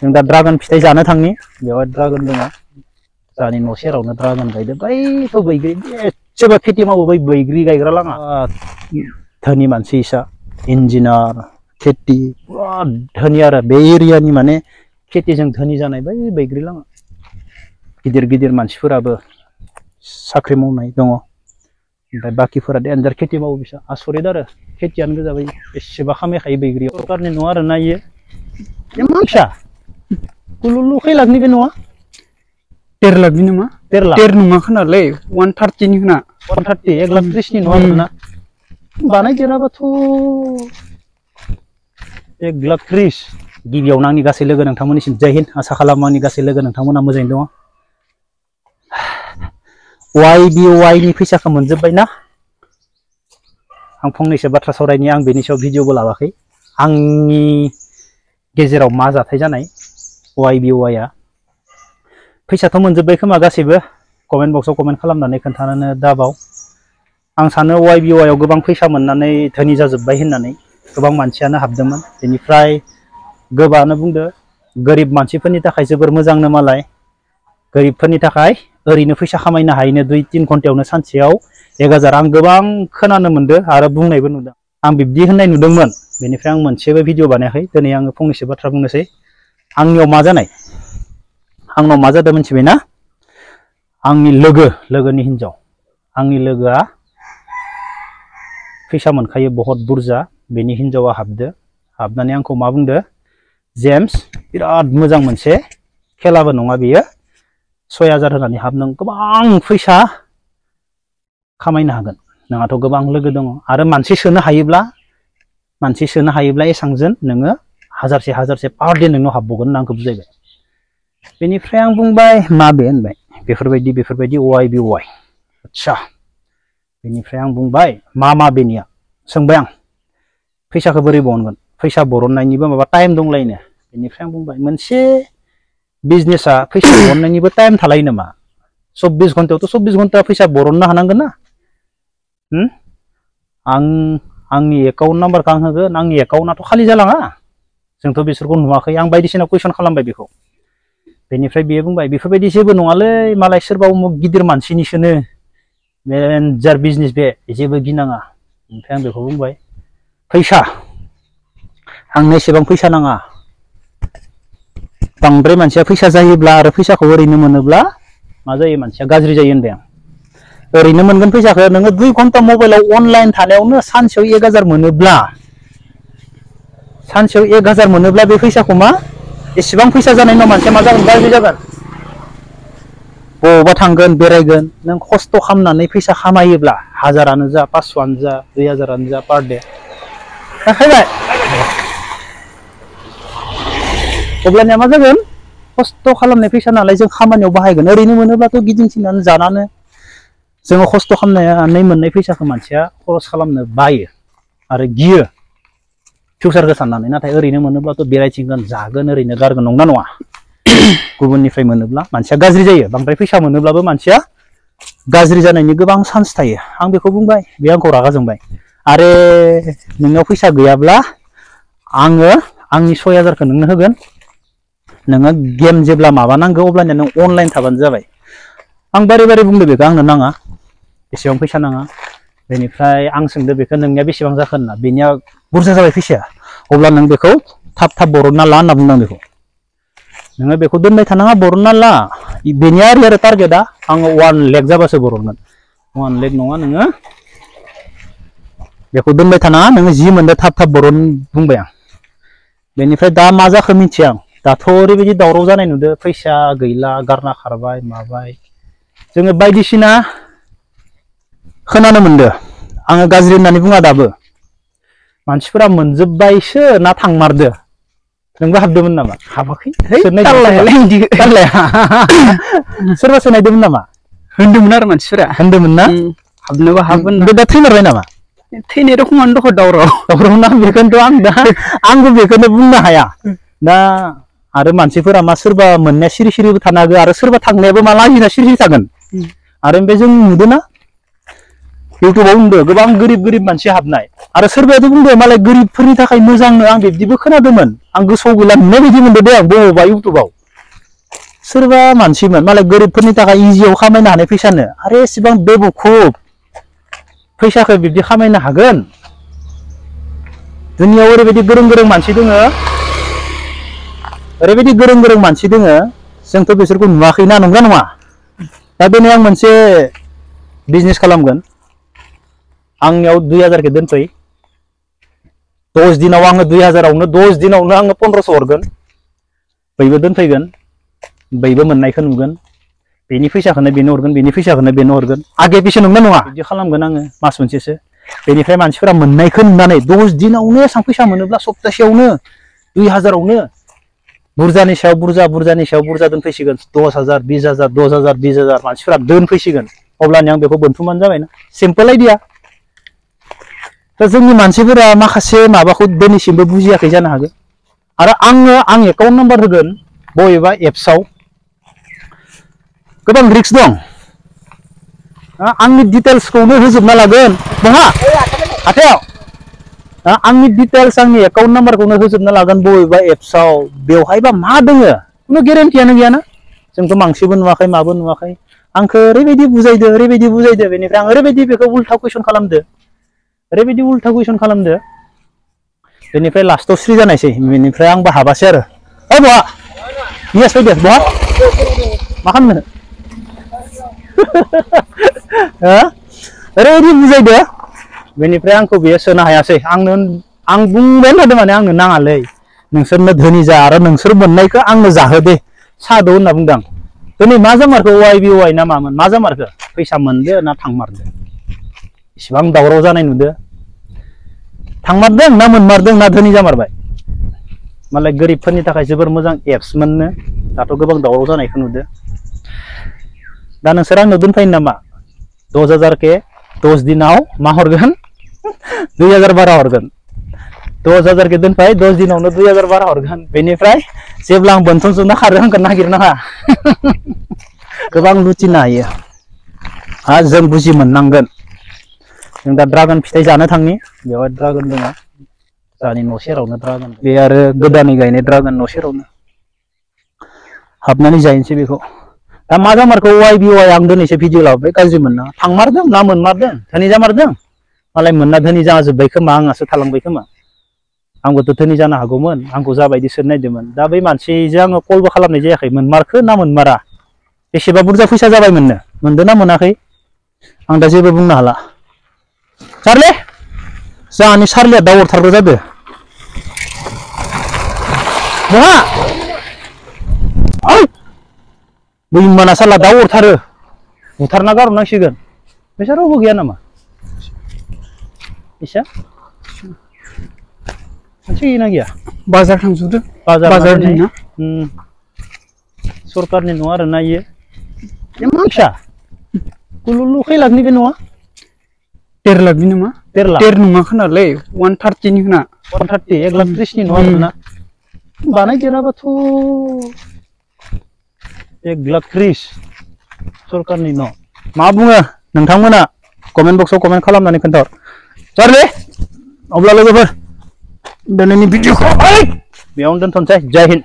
जों दा ड्रागन फिथाइ जानो थांनि बेवहाय ड्रागन दङ जानि न' सेरावनो ड्रागन गायदो बैथ' बैग्रि एसेबा खेथि मावो बै बैग्रि गायग्रा लाङा धोनि मानसि इसा इन्जिनियार खेथि पुरा धोनि आरो बे एरियानि माने खेथिजों धोनि जानाय बै बैग्रि लाङा गिदिर गिदिर मानसिफोराबो साख्रि मावनाय दङ ओमफ्राय बाकिफोरा डेन्जार खेथि मावो बिसा आसरित आरो खेथियानो गोजा बै बेसेबा खामायखायो बैग्रियाव सरकारनि नङा आरो नायो इमान फिसा कुलुलु खै लाखनि बे नङा 13 लाखनि नामा 13 नङा खोनालै 130 नि खोना 130 1,30,000 नि नङा आरोना बानायदेराबाथ' 1,30,000 गिबियावनो आंनि गासै लोगो नोंथांमोननिसिम जय हिन्द आसा खालामो आंनि गासै लोगो नोंथांमोना मोजाङै दङ YBY नि फैसाखौ मोनजोब्बाय ना आं फंनैसो बाथ्रा सावरायनि आं बेनि सायाव भिडिअबो लावाखै आंनि गेजेराव मा जाथाय जानाय YBY आ फैसाथ' मोनजोब्बाय खोमा गासैबो कमेन्ट बक्सआव कमेन्ट खालामनानै खोन्थानो दाबाव आं सानो YBY आव गोबां फैसा मोननानै धोनि जाजोब्बाय होननानै गोबां मानसियानो हाबदोंमोन बेनिफ्राय गोबाङानो बुंदो गोरिब मानसिफोरनि थाखाय जोबोर मोजांनो मालाय गोरिबफोरनि थाखाय ओरैनो फैसा खामायनो हायोनो 2-3 घन्टायावनो सानसेयाव 1000 आं गोबां खोनानो मोनदों आरो बुंनायबो नुदों आं बिब्दि होननाय नुदोंमोन बेनिफ्राय आं मोनसेबो भिडिअ बानायाखै दिनै आङो फंनैसो बाथ्रा बुंनोसै आंनियाव मा जानाय आंनाव मा जादों मिथिबायना आंनि लोगोनि हिनजाव आंनि लोगोआ फैसा मोनखायो बहुत बुरजा बेनि हिनजावा हाबनानै आंखौ मा बुंदो जेम्स बिराद मोजां मोनसे खेलाबो नङा बेयो 6000 होनानै हाब नों गोबां फैसा खामायनो हागोन नोंहाथ' गोबां लोगो दङ आरो मानसि सोनो हायोब्ला एसांजों नोङो 1000 पार डे नोंनाव हाबबावगोन होनना आंखौ बुजायबाय बेनिफ्राय आं बुंबाय मा बे होनबाय बेफोरबायदि YBY आच्छा बेनिफ्राय आं बुंबाय मा बेनिया सोंबाय आं फैसाखौ बोरै बहनगोन फैसा बरननायनिबो माबा टाइम दंलायनो बेनिफ्राय आं बुंबाय मोनसे बिजनेसा फैसा बरननायनिबो टाइम थालायो नामा 24 घन्टायावथ' 24 घन्टा फैसा बरननो हानांगोन ना आंनि एकाउन्ट नाम्बारखौ आं होगोन आंनि एकाउन्टआथ' खालि जालाङा जोंथ' बिसोरखौ नुवाखै आं बायदिसिना कुइसन खालामबाय बेखौ बेनिफ्राय बियो बुंबाय बेफोरबायदि जेबो नङालै मालाय सोरबा उमुक गिदिर मानसिनिसोनो डेन्जार बिजनेस बे जेबो गिनाङा ओमफ्राय आं बेखौ बुंबाय फैसा आंनो एसेबां फैसा नाङा बांद्राय मानसिया फैसा जायोब्ला आरो फैसाखौ ओरैनो मोनोब्ला मा जायो मानसिया गाज्रि जायो होनबाय आं ओरैनो मोनगोन फैसाखौ नोङो 2 घन्टा मबाइलाव अनलाइन थानायावनो सानसेयाव 1000 मोनोब्ला बे फैसाखौ मा एसेबां फैसा जानाय उनाव मानसिया मा जागोन गाज्रि जागोन बबावबा थांगोन बेरायगोन नों खस्थ' खालामनानै फैसा खामायोब्ला 1000आनो जा 500आनो जा 2000आनो जा पार डे देखायबाय अब्लानिया मा जागोन खस्थ' खालामनाय फैसा नालाय जों खामानियाव बाहायगोन ओरैनो मोनोब्लाथ' गिदिंथिंनानै जानानै जोङो खस्थ' खालामनानै मोननाय फैसाखौ मानसिया खरस खालामनो बायो आरो गियो फिउचारखौ साननानै नाथाय ओरैनो मोनोब्लाथ' बेरायथिंगोन जागोन ओरैनो गारगोन नंना नङा गुबुननिफ्राय मोनोब्ला मानसिया गाज्रि जायो बांद्राय फैसा मोनोब्लाबो मानसिया गाज्रि जानायनि गोबां चान्स थायो आं बेखौ बुंबाय बे आंखौ रागा जोंबाय आरो नोंनाव फैसा गैयाब्ला आङो आंनि 6000खौ नोंनो होगोन नोङो गेम जेब्ला माबानांगौ अब्लानिया नों अनलाइन थाबानो जाबाय आं बारे बुंदो बेखौ आंनो नाङा एसेबां फैसा नाङा बेनिफ्राय आं सोंदो बेखौ नोंनिया बेसेबां जाखो होनना बेनिया बुरजा जाबाय फैसाया अब्ला नों बेखौ थाब बरनना ला होनना बुंदों बेखौ नोङो बेखौ दोनबाय थानाङा बरनना ला बेनिया आरो टारगेटआ आङो 1 लाख जाबासो बरनगोन 1 लाख नङा नोङो बेखौ दोनबाय थानाङा नोङो जि मोनदो थाब बरन बुंबाय आं बेनिफ्राय दा मा जाखो मिथिया आं दाथ' ओरैबायदि दावराव जानाय नुदो फैसा गैला गारना खारबाय माबाय जोङो बायदिसिना खोनानो मोनदो आङो गाज्रि होननानै बुङा दाबो मानसिफोरा मोनजोब्बायसो ना थांमारदो नोंबो हाबदोंमोन नामा हाबाखै सोरबा सोनायदोंमोन नामा होनदोंमोन आरो मानसिफोरा होनदोंमोन ना हाबनोबो हाबगोन बे दा थैमारबाय नामा थैनाय रखमानो दख दावराव ना बेखौनोथ' आंबो बेखौनो बुंनो हाया दा आरो मानसिफोरा मा सोरबा मोननाया सिरिबो थानो हागौ आरो सोरबा थांनायाबो मा लाजिना सिरि थागोन आरो ओमफ्राय जों नुदोंना इउटुबाव बुंदो गोबां गोरिब मानसि हाबनाय आरो सोरबायाथ' बुंदो मालाय गोरिबफोरनि थाखाय मोजांनो आं बिब्दिबो खोनादोंमोन आं गोसोआव गैला नुनाय बायदि मोनदो दे आं बबेबा इउटुबाव सोरबा मानसिमोन मालाय गोरिबफोरनि थाखाय इजियाव खामायनो हानाय फैसानो आरो एसेबां बेबुखुब फैसाखौ बिब्दि खामायनो हागोन दुनियाव ओरैबायदि गोरों मानसि दोङो ओरैबायदि गोरों मानसि दोङो जोंथ' बिसोरखौ नुवाखैना नंगौना नङा दा बेनो आं मोनसे बिजनेस खालामगोन आंनियाव 2000 के दोनफै 10 दिनाव आङो 2000आवनो 10 दिनावनो आङो 1500 हरगोन बैबो दोनफैगोन बैबो मोननायखौ नुगोन बेनि फैसाखौनो बेनो हरगोन बेनि फैसाखौनो बेनो हरगोन आगे पिछे नंगौना नङा बिदि खालामगोन आङो मास मोनसेसो बेनिफ्राय मानसिफोरा मोननायखौ नुनानै 10 दिनावनो एसां फैसा मोनोब्ला सप्तासेयावनो 2000आवनो बुरजानि सायाव बुरजा दोनफैसिगोन 10000 20000 10000 20000 मानसिफोरा दोनफैसिगोन अब्लानि आं बेखौ बोनथुमबानो जाबायना सिम्पल आइडिया दा जोंनि मानसिफोरा माखासे माबाखौ दिनैसिमबो बुजियाखै जानो हागौ आरो आं एकाउन्ट नाम्बार होगोन बबेबा एप्सआव गोबां रिक्स दं आंनि डिटेल्सखौनो होजोबना लागोन बहा हाथायाव आंनि डिटेल्स आंनि एकाउन्ट नाम्बारखौनो होजोबना लागोन बबेबा एप्सआव बेवहायबा मा दोङो खुनु गेरेन्टियानो गैयाना जोंथ' मांसेबो नुवाखै माबो नुवाखै आंखौ ओरैबायदि बुजायदो बेनिफ्राय आं ओरैबायदि बेखौ उल्था कुइसन खालामदो ओरैबायदि उल्था कुइसन खालामदो बेनिफ्राय लास्टआव स्रि जानायसै बेनिफ्राय आंबो हाबासै आरो बहा नियास फैदो बहा मा खालामनो ओरैबायदि बुजायदो बेनिफ्राय आंखौ बेयो सोनो हायासै आं बुंबाय थादों माने आंनो नाङालै नोंसोरनो धोनि जा आरो नोंसोर मोननायखौ आंनो जाहोदे सादो होनना बुंदां दिनै मा जामारखो YBY ना मामोन मा जामारखो फैसा मोनदो ना थांमारदो इसिबां दावराव जानाय नुदो थांमारदों ना मोनमारदों ना धोनि जामारबाय मालाय गोरिबफोरनि थाखाय जोबोर मोजां एप्स मोननो दाथ' गोबां दावराव जानायखौ नुदो दा नोंसोर आंनो दोनफायो नामा 10000 के 10 दिनाव मा हरगोन 2000 बारा हरगोन 10000 के दोनफाय 10 दिनावनो 2000 बारा हरगोन बेनिफ्राय जेब्ला आं बोनथुमजोबना खारो आंखौ नागिरनाङा गोबां लुटिनो हायो जों बुजि मोननांगोन जों दा ड्रागन फिथाइ जानो थांनि बेवहाय ड्रागन दङ जानि न' सेरावनो ड्रागन बे आरो गोदानै गायनाय ड्रागन न' सेरावनो हाबनानै जाहैनोसै बेखौ दा मा जामारखौ YBY आं दिनैसो भिडिअ लाबोबाय गाज्रि मोनना थांमारदों ना मोनमारदों धोनि जामारदों मालाय मोनना धोनि जाजोब्बाय खोमा आंहासो थालांबाय खोमा आंबोथ' धोनि जानो हागौमोन आंखौ जाबायदि सोर नायदोंमोन दा बै मानसिजों आङो कलबो खालामनाय जायाखै मोनमारखो ना मोनमारा बेसेबा बुरजा फैसा जाबाय मोनदों ना मोनाखै आं दा जेबो बुंनो हाला सारले जोंहानि सारलिया दाउ अरथारग्रा जादो बहा बैमाना साला दाउ अरथारो बुथारना गारहरनांसिगोन फैसा रावबो गैया नामा फैसा मानसि गैया ना गैया बाजार थांजोबदों बाजार ना सरकारनि नङा आरो ना इयो इमान फिसा कुलुलु खै लाखनि बे नङा 13 लाखनि नामा 13 नङा खोनालै 130 नि खोना 130 1,30,000 नि नङा आरोना बानायदेराबाथ' 1,30,000 सरकारनि न' मा बुङो नोंथांमोना कमेन्ट बक्सआव कमेन्ट खालामनानै खोन्थाहर चार्ली अब्ला लोगोफोर दिनैनि भिडिअखौ बेयावनो दोनथ'नोसै जय हिन्द।